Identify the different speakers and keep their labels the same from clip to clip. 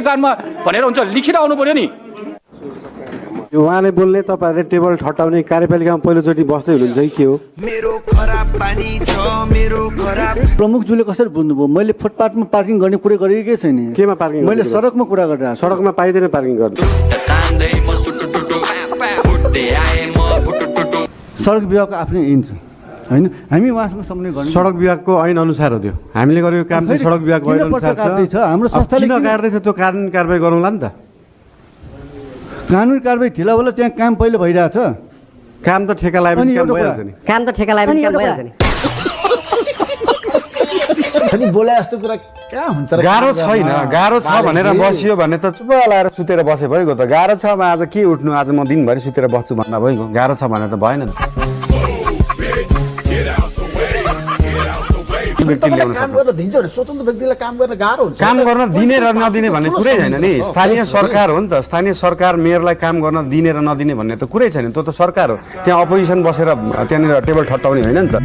Speaker 1: कानमा भनेर हुन्छ लिखित आउनु पर्यो नि।
Speaker 2: उहाँले बोल्ने तपाईहरुले टेबल ठटाउने कार्यपालिकामा पहिलोचोटि बस्दै हुनुहुन्छ कि के हो?
Speaker 3: मेरो खराब पानी छ मेरो खराब।
Speaker 4: प्रमुखज्यूले कसरी बुझ्नुभयो? मैले फुटपाथमा पार्किङ गर्ने कुरा गरेकै छैन।
Speaker 2: केमा पार्किङ?
Speaker 4: मैले सडकमा कुरा गरिरहेको छु।
Speaker 2: सडकमा पाइदैन पार्किङ गर्नु।
Speaker 4: सडक विभागको आफ्नै ऐन छ हैन, हामी उहाँसँग सम्बन्ध गर्ने।
Speaker 2: सडक विभागको ऐन अनुसार हो त्यो। हामीले गरेको काम चाहिँ सडक विभागको ऐन अनुसार छ।
Speaker 4: हाम्रो संस्थाले
Speaker 2: किन काट्दैछ त्यो कानुनी कारबाही गरौँला नि त।
Speaker 4: कानुनी कारबाही ढिला होला, त्यहाँ काम पहिले भइरहेछ।
Speaker 2: काम त ठेका लगाएपछि काम भइहाल्छ नि।
Speaker 5: काम त ठेका लगाएपछि काम भइहाल्छ नि।
Speaker 6: अनि बोले जस्तो कुरा कहाँ हुन्छ र?
Speaker 2: गाह्रो छैन, गाह्रो छ भनेर बसियो भने त चुप लाएर सुतेर बसे भइगयो त। गाह्रो छ आज के उठ्नु, आज म दिनभरि सुतेर बस्छु भन्दा भइगयो। गाह्रो छ भने त भएन नि।
Speaker 6: काम गर्न दिन्छ भने स्वतन्त्र व्यक्तिलाई काम गर्न गाह्रो हुन्छ।
Speaker 2: काम गर्न दिने र नदिने भन्ने कुरै छैन नि। स्थानीय सरकार हो नि त। स्थानीय सरकार मेयरलाई काम गर्न दिने र नदिने भन्ने त कुरै छैन। त्यो त सरकार हो। त्यहाँ अपोजिसन बसेर त्यहाँनिर टेबल ठट्टाउने होइन नि त।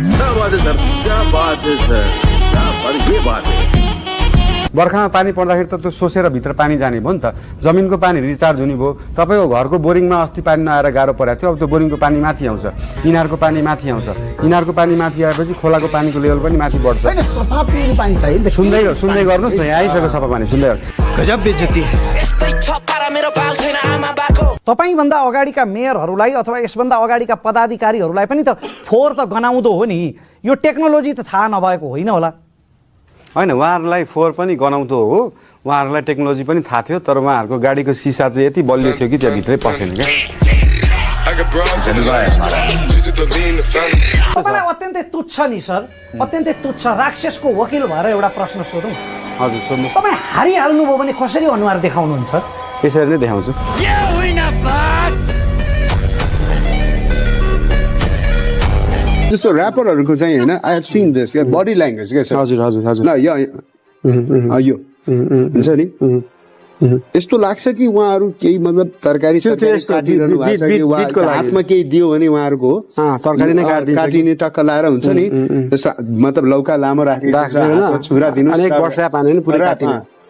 Speaker 2: बर्खामा पानी पर्दाखेरि त त्यो सोसेर भित्र पानी जाने भयो नि त। जमिनको पानी रिचार्ज हुने भयो। तपाईँको घरको बोरिङमा अस्ति पानी नआएर गाह्रो परेको थियो, अब त्यो बोरिङको पानी माथि आउँछ, इनारको पानी माथि आउँछ। इनारको पानी माथि आएपछि खोलाको पानीको लेभल पनि माथि बढ्छ।
Speaker 6: हैन सफा पिउने पानी चाहियो।
Speaker 2: सुन्दै गर्नुहोस् न, यहाँ आइसक्यो सफा पानी। सुन्दै
Speaker 3: गजब बेइज्जती।
Speaker 7: तपाईभन्दा अगाडिका मेयरहरूलाई अथवा यसभन्दा अगाडिका पदाधिकारीहरूलाई पनि त फोहोर त गनाउँदो हो नि। यो टेक्नोलोजी त थाहा नभएको होइन होला?
Speaker 2: होइन, उहाँहरूलाई फोहोर पनि गनाउँदो हो, उहाँहरूलाई टेक्नोलोजी पनि थाहा थियो, तर उहाँहरूको गाडीको सिसा चाहिँ यति बलियो थियो कि त्यहाँभित्रै पसेन क्या।
Speaker 7: तपाईँलाई अत्यन्तै तुच्छ नि सर, अत्यन्तै तुच्छ। राक्षसको वकिल भएर एउटा प्रश्न सोधौँ।
Speaker 2: हजुर सोध्नु।
Speaker 7: तपाईँ हारिहाल्नुभयो भने कसरी अनुहार देखाउनुहुन्छ?
Speaker 2: यसरी नै देखाउँछु।
Speaker 8: जस्तो ऱ्यापरहरूको चाहिँ होइन, I have seen this body language क्या सर।
Speaker 2: हजुर हजुर हजुर।
Speaker 8: ल यो हुन्छ नि, यस्तो लाग्छ कि उहाँहरू केही मतलब तरकारी काटिरहनु भएको छ कि उहाँको हातमा केही दियो भने उहाँहरूको
Speaker 2: तरकारी नै
Speaker 8: काटिने टक्क लाएर हुन्छ नि। जस्तो मतलब लौका लामो राखेको छुरा दिनु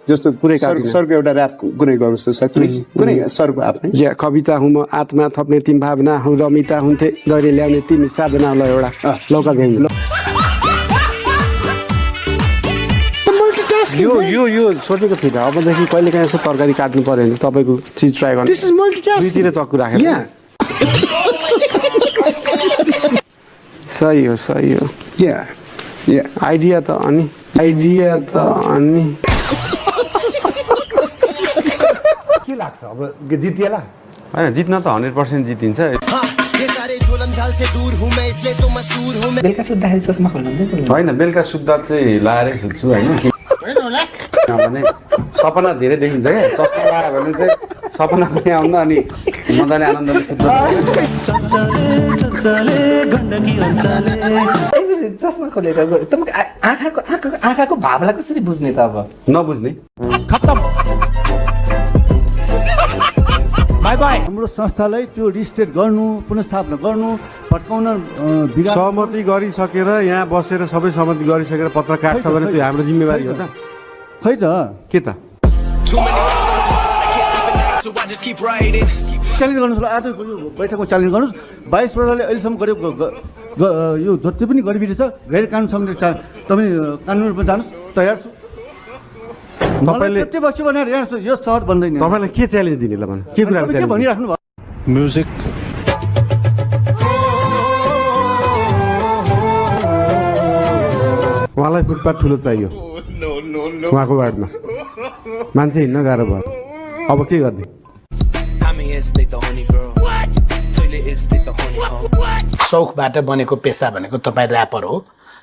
Speaker 8: जस्तो पुरै सरको एउटा ऱ्याप कुनै गर्नुहोस् त सर प्लिज। कुनै सरको आफ्नै
Speaker 2: कविता हुँ म आत्मा थप्ने तिमी भावना हुँ, रमिता हुन्थे गरी ल्याउने तिमी साधना। ल एउटा लौका गई। यो सोचेको थिइनँ। अबदेखि कहिले काहीँ यसो तरकारी काट्नु पर्यो भने चाहिँ तपाईँको चिज ट्राई गर्नु। दुईतिर चक्कु राखेर। सही हो सही हो। आइडिया त अनि
Speaker 6: के लाग्छ अब जितिएला?
Speaker 2: होइन, जित्न त 100% जितिन्छ।
Speaker 5: बेलुका सुत्दाखेरि चस्मा खोल्नुहुन्छ?
Speaker 2: होइन, बेलुका सुत्दा चाहिँ लाएरै सुत्छु होइन। किनभने सपना धेरै देखिन्छ क्या। चस्मा लगायो भने चाहिँ सपना पनि आउन अनि मजाले आनन्दले सुत्नु।
Speaker 5: चस्मा खोलेर तपाईँ आँखाको भावलाई कसरी बुझ्ने त? अब
Speaker 2: नबुझ्ने
Speaker 4: हाम्रो संस्थालाई त्यो रिस्टेट गर्नु, पुनर्स्थापना गर्नु, फर्काउन
Speaker 2: सहमति गरिसकेर यहाँ बसेर सबै सहमति गरिसकेर पत्र काट्छ भने त्यो हाम्रो जिम्मेवारी हो त।
Speaker 4: खै त
Speaker 2: के त
Speaker 4: च्यालेन्ज गर्नुहोस्। आज बैठकमा च्यालेन्ज गर्नुहोस्। 22 वडाले अहिलेसम्म गरेको यो जति पनि गरिबी छ गैर कानुन सम्बन्धी तपाईँ कानुनमा जानुहोस्, तयार छु।
Speaker 2: तपाईँले
Speaker 4: कति बस्यो भनेर यहाँ यो सहर बन्दैन।
Speaker 2: तपाईँलाई के च्यालेन्ज दिने ल भने के कुरा
Speaker 4: के भनिराख्नु भयो?
Speaker 3: म्युजिक
Speaker 2: उहाँलाई फुटपाथ ठुलो चाहियो उहाँको वार्डमा। मान्छे हिँड्न गाह्रो भयो। अब के गर्ने?
Speaker 6: शौकबाट बनेको पेसा भनेको तपाईँ ऱ्यापर हो,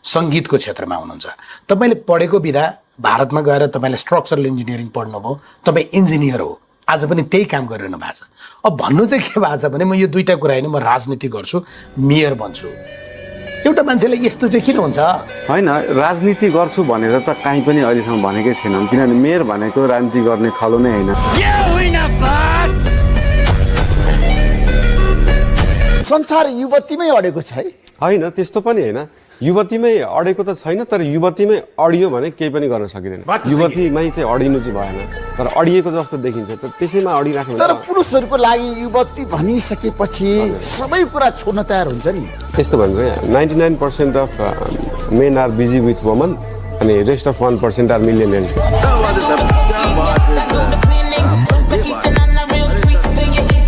Speaker 6: सङ्गीतको क्षेत्रमा हुनुहुन्छ। तपाईँले पढेको विधा भारतमा गएर तपाईँले स्ट्रक्चरल इन्जिनियरिङ पढ्नुभयो, तपाईँ इन्जिनियर हो, आज पनि त्यही काम गरिरहनु भएको छ। अब भन्नु चाहिँ के भएको छ भने म यो दुईवटा कुरा होइन, म राजनीति गर्छु, मेयर बन्छु। एउटा मान्छेले यस्तो चाहिँ किन हुन्छ?
Speaker 2: होइन, राजनीति गर्छु भनेर त कहीँ पनि अहिलेसम्म भनेकै छैन। किनभने मेयर भनेको राजनीति गर्ने थलो नै होइन।
Speaker 6: संसार युवतीमै अडेको छ है।
Speaker 2: होइन, त्यस्तो पनि होइन।
Speaker 8: युवतीमै अडेको त छैन, तर युवतीमै अडियो भने केही पनि गर्न सकिँदैन। युवतीमै चाहिँ अडिनु चाहिँ भएन, तर अडिएको जस्तो देखिन्छ, तर त्यसैमा अडिराख्नु।
Speaker 9: तर पुरुषहरूको लागि युवती भनिसकेपछि सबै कुरा छोड्न तयार हुन्छ नि।
Speaker 8: यस्तो भन्छ 99% of men are busy with woman अनि रेस्ट अफ 1% आर मिलियनियर्स।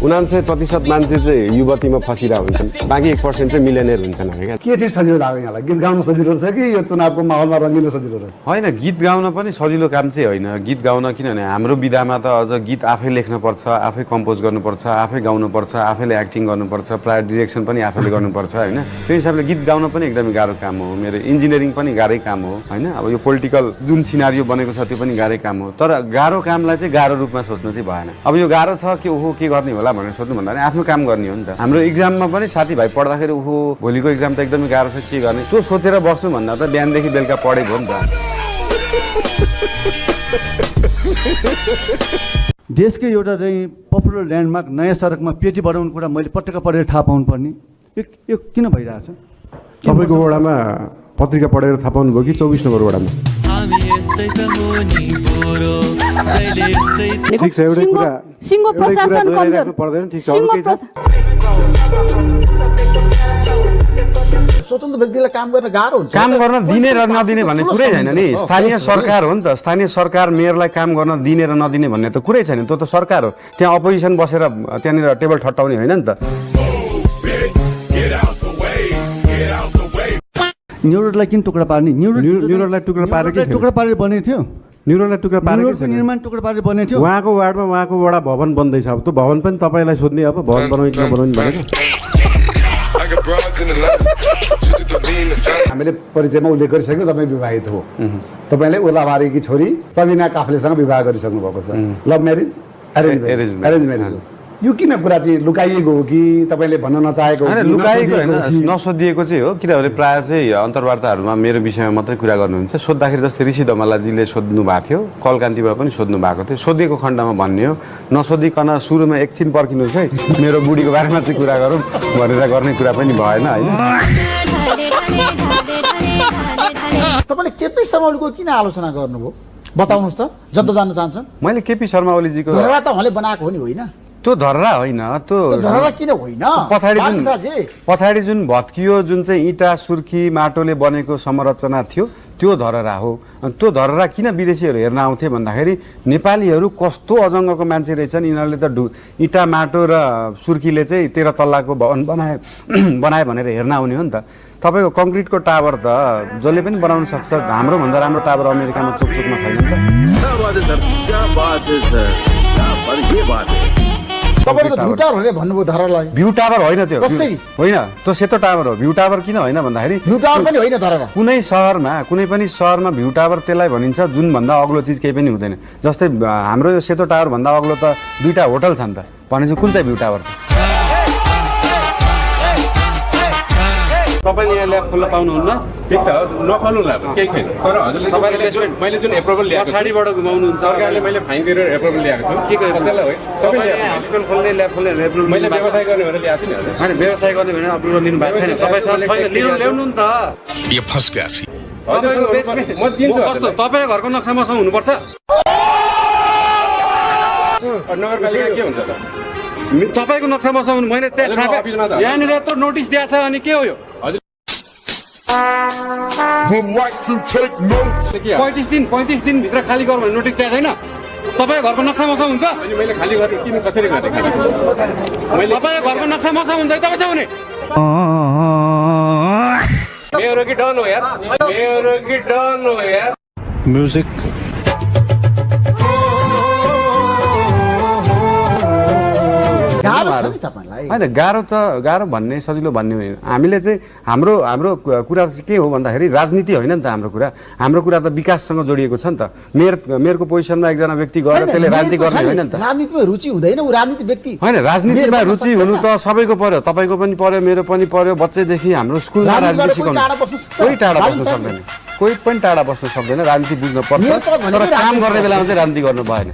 Speaker 8: 99% मान्छे चाहिँ युवतीमा फसिरहेको हुन्छन्, बाँकी 1% चाहिँ मिलियनियर हुन्छन् अरे क्या।
Speaker 4: के चाहिँ सजिलो लाग्यो यहाँलाई? गीत गाउन सजिलो रहेछ कि यो चुनावको माहौलमा रङ्गिन सजिलो रहेछ?
Speaker 2: होइन, गीत गाउन पनि सजिलो काम चाहिँ होइन। गीत गाउन किनभने हाम्रो विधामा त अझ गीत आफै लेख्नुपर्छ, आफै कम्पोज गर्नुपर्छ, आफै गाउनुपर्छ, आफैले एक्टिङ गर्नुपर्छ, प्रायः डिरेक्सन पनि आफैले गर्नुपर्छ होइन। त्यो हिसाबले गीत गाउन पनि एकदमै गाह्रो काम हो। मेरो इन्जिनियरिङ पनि गाह्रै काम हो होइन। अब यो पोलिटिकल जुन सिनारियो बनेको छ त्यो पनि गाह्रै काम हो। तर गाह्रो कामलाई चाहिँ गाह्रो रूपमा सोच्नु चाहिँ भएन। अब यो गाह्रो छ कि ओहो के गर्ने होला भनेर सोध्नु भन्दा पनि आफ्नो काम गर्ने हो नि त। हाम्रो इक्जाममा पनि साथीभाइ पढ्दाखेरि ओहो भोलिको इक्जाम त एकदमै गाह्रो छ, के गर्ने त्यो सोचेर बस्नु भन्दा त बिहानदेखि बेलुका पढेको हो नि त।
Speaker 4: देशकै एउटा चाहिँ पपुलर ल्यान्डमार्क नयाँ सडकमा पेटी बढाउनु कुरा मैले पटक्क पढेर थाहा पाउनु पर्ने, यो किन भइरहेछ?
Speaker 8: तपाईँको वडामा पत्रिका पढेर थाहा पाउनुभयो कि 24 नम्बर वडामा? ठिक छ, एउटै कुरा दोहोऱ्याइराख्नु पर्दैन। ठिक छ, अरू केही छ?
Speaker 9: स्वतन्त्र व्यक्तिलाई काम गर्न गाह्रो हुन्छ।
Speaker 2: काम गर्न दिने र नदिने भन्ने कुरै छैन नि। स्थानीय सरकार हो नि त। स्थानीय सरकार मेयरलाई काम गर्न दिने र नदिने भन्ने त कुरै छैन। त्यो त सरकार हो। त्यहाँ अपोजिसन बसेर त्यहाँनिर टेबल ठट्टाउने होइन नि त।
Speaker 4: न्युरोडलाई किन टुक्रा पार्ने?
Speaker 8: न्युरोडलाई टुक्रा पारेर के
Speaker 4: टुक्रा पारेर बनेको थियो?
Speaker 8: न्युरोडलाई टुक्रा पारेर
Speaker 4: निर्माण टुक्रा पारेर बनेको थियो।
Speaker 8: उहाँको वार्डमा उहाँको वडा भवन बन्दैछ। अब त्यो भवन पनि तपाईँलाई सोध्ने, अब भवन बनाउने कि नबनाउने भनेको।
Speaker 4: हामीले परिचयमा उल्लेख गरिसक्यो तपाईँ विवाहित हो। तपाईँले ओलाबारीकी छोरी सबिना काफ्लेसँग विवाह गरिसक्नु भएको छ। लभ म्यारेज अरेन्ज म्यारेज हो। यो किन कुरा चाहिँ लुकाइएको हो कि तपाईँले भन्न नचाहेको?
Speaker 2: होइन, लुकाएको होइन, नसोधिएको चाहिँ हो। किनभने प्रायः चाहिँ अन्तर्वार्ताहरूमा मेरो विषयमा मात्रै कुरा गर्नुहुन्छ। सोद्धाखेरि जस्तै ऋषि धमलाजीले सोध्नु भएको थियो, कलकान्तिबाट पनि सोध्नु भएको थियो। सोधेको खण्डमा भन्ने हो, नसोधिकन सुरुमा एकछिन पर्खिनुहोस् है, मेरो बुढीको बारेमा चाहिँ कुरा गरौँ भनेर गर्ने कुरा पनि भएन होइन।
Speaker 9: तपाईँले केपी शर्मा ओलीको किन आलोचना गर्नुभयो बताउनुहोस् त, जनता जान्न चाहन्छन्।
Speaker 2: मैले केपी शर्मा ओलीजीको
Speaker 9: धरहरा त उहाँले बनाएको हो नि, होइन?
Speaker 2: त्यो धरहरा होइन, त्यो
Speaker 9: धरहरा किन होइन?
Speaker 2: पछाडि जुन भत्कियो, जुन चाहिँ इँटा सुर्खी माटोले बनेको संरचना थियो त्यो धरहरा हो। अनि त्यो धरहरा किन विदेशीहरू हेर्न आउँथे भन्दाखेरि नेपालीहरू कस्तो अजङ्गको मान्छे रहेछन्, यिनीहरूले त इँटा माटो र सुर्खीले चाहिँ 13 तल्लाको भवन बनाए भनेर हेर्न आउने हो नि त। तपाईँको कङ्क्रिटको टावर त जसले पनि बनाउन सक्छ। हाम्रोभन्दा राम्रो टावर अमेरिकामा चोकचोकमा छैन नि त।
Speaker 9: तपाईले त भ्यू टावर भनेर भन्नुभयो धरहरालाई।
Speaker 2: भ्यू टावर होइन त्यो,
Speaker 9: कसरी
Speaker 2: होइन त्यो सेतो टावर हो। भ्यू टावर किन होइन भन्दाखेरि
Speaker 9: भ्यू टावर पनि होइन धरहरा।
Speaker 2: कुनै पनि सहरमा भ्यू टावर त्यसलाई भनिन्छ जुन भन्दा अग्लो चिज केही पनि हुँदैन। जस्तै हाम्रो यो सेतो टावर भन्दा अग्लो त 2टा होटल छन् त, भनेपछि कुन चाहिँ भ्यू टावर?
Speaker 1: तपाईँले यहाँ ल्याब खोल्न पाउनुहुन्न। ठिक छ, नखोल्नुला केही छैन। तर हजुरले मैले जुन एप्रुभल ल्याएको पछाडिबाट घुमाउनुहुन्छ, सरकारले मैले फाइन तिरेर एप्रुभल ल्याएको छु। के गर्नु त्यसलाई हो? सबैले हस्पिटल खोल्ने ल्याब खोल्ने एप्रुभल मैले व्यवसाय गर्ने भनेर ल्याएको छु नि हजुर। हैन, व्यवसाय गर्ने भनेर एप्रुभल लिनु भएको छैन। तपाईसँग छैन, ल्याउनु नि त।
Speaker 3: यो फस गया।
Speaker 1: म दिन्छु।
Speaker 2: कस्तो तपाईँ घरको नक्सा मसँग हुनुपर्छ?
Speaker 1: नगरपालिका के हुन्छ त?
Speaker 2: तपाईँको नक्सा मसँग हुनु, मैले त्यहाँ छापे यहाँनिर त नोटिस दिएको छ। अनि के हो यो? 35 दिन भित्र खाली गर भने नोटिस दिएको छैन? तपाईँ घरको नक्सा मसँग हुन्छ?
Speaker 1: अनि मैले खाली गरेँ किन कसरी गरेँ?
Speaker 2: मैले तपाईँ घरको नक्सा मसँग हुन्छ है तपाईसँग हुने?
Speaker 1: मेरो कि डन हो यार, मेरो कि डन हो यार।
Speaker 3: म्युजिक
Speaker 9: गाह्रो छ नि तपाईँलाई?
Speaker 2: होइन, गाह्रो भन्ने सजिलो भन्ने होइन। हामीले चाहिँ हाम्रो कुरा चाहिँ के हो भन्दाखेरि राजनीति होइन नि त। हाम्रो कुरा त विकाससँग जोडिएको छ नि त। मेयरको पोजिसनमा एकजना व्यक्ति गएर त्यसले राजनीति गर्ने होइन नि त।
Speaker 9: राजनीतिमा रुचि हुँदैन, ऊ राजनीति व्यक्ति
Speaker 2: होइन। राजनीतिमा रुचि हुनु त सबैको पर्यो, तपाईँको पनि पर्यो, मेरो पनि पर्यो। बच्चैदेखि हाम्रो स्कुलमा राजनीति सिकाउनु, कोही टाढा बस्नु सक्दैन, कोही पनि टाढा बस्नु सक्दैन। राजनीति बुझ्नु पर्छ, तर काम गर्ने बेलामा चाहिँ राजनीति गर्नु भएन।